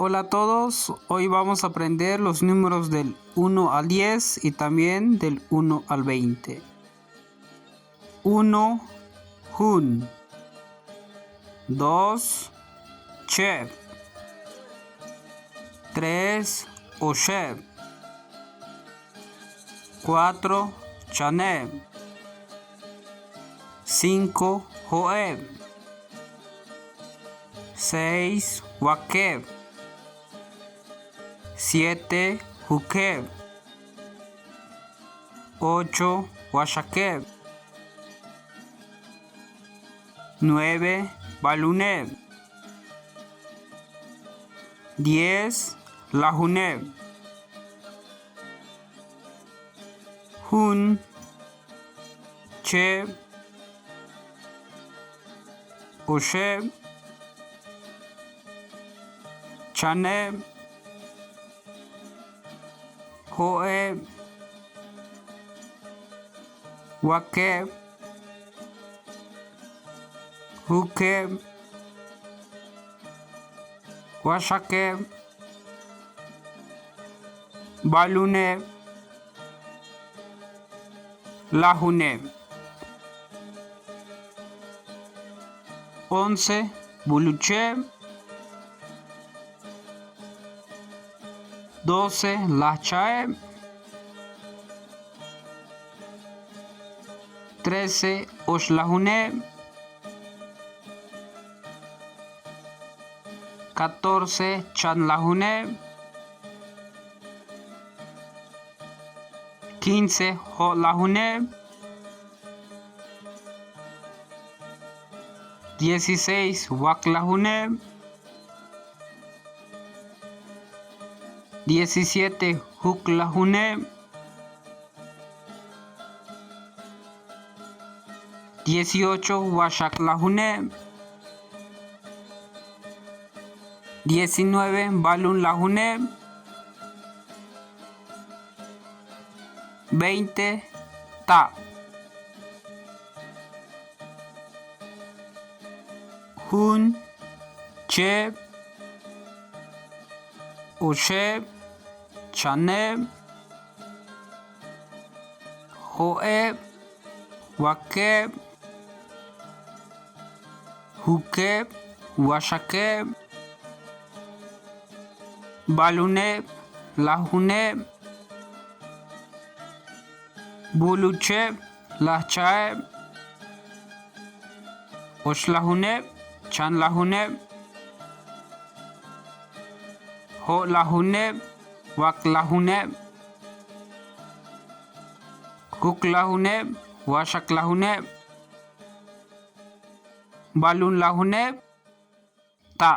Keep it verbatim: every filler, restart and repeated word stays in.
Hola a todos, hoy vamos a aprender los números del uno al diez y también del uno al veinte. Uno, jun. Dos, cheb. Tres, oxeb. Cuatro, chaneb. Cinco, jo'eb. Seis, wakeb. Siete, jukeb. Ocho, waxakeb. Nueve, b'aluneb. Diez, lajuneb. Jun, cheb, oxeb, chaneb, jo'eb, wakeb, jukeb, waxakeb, b'aluneb, lajuneb. Once, b'ulucheb. Doce, lajcha'eb. Trece, oxlajuneb. Catorce, chanlajuneb. Quince, jo'lajuneb. Dieciséis, waklajuneb. Diecisiete, juklajuneb. Dieciocho, waxaklajuneb. Diecinueve, b'alunlajuneb. Veinte, ta. Jun, cheb, oxeb, chaneb, jo'eb, wakeb, jukeb, waxakeb, b'aluneb, lajuneb, b'ulucheb, lajcha'eb, oxlajuneb, chanlajuneb, jo'lajuneb, waklajuneb, juklajuneb, waxaklajuneb, b'alunlajuneb, ta.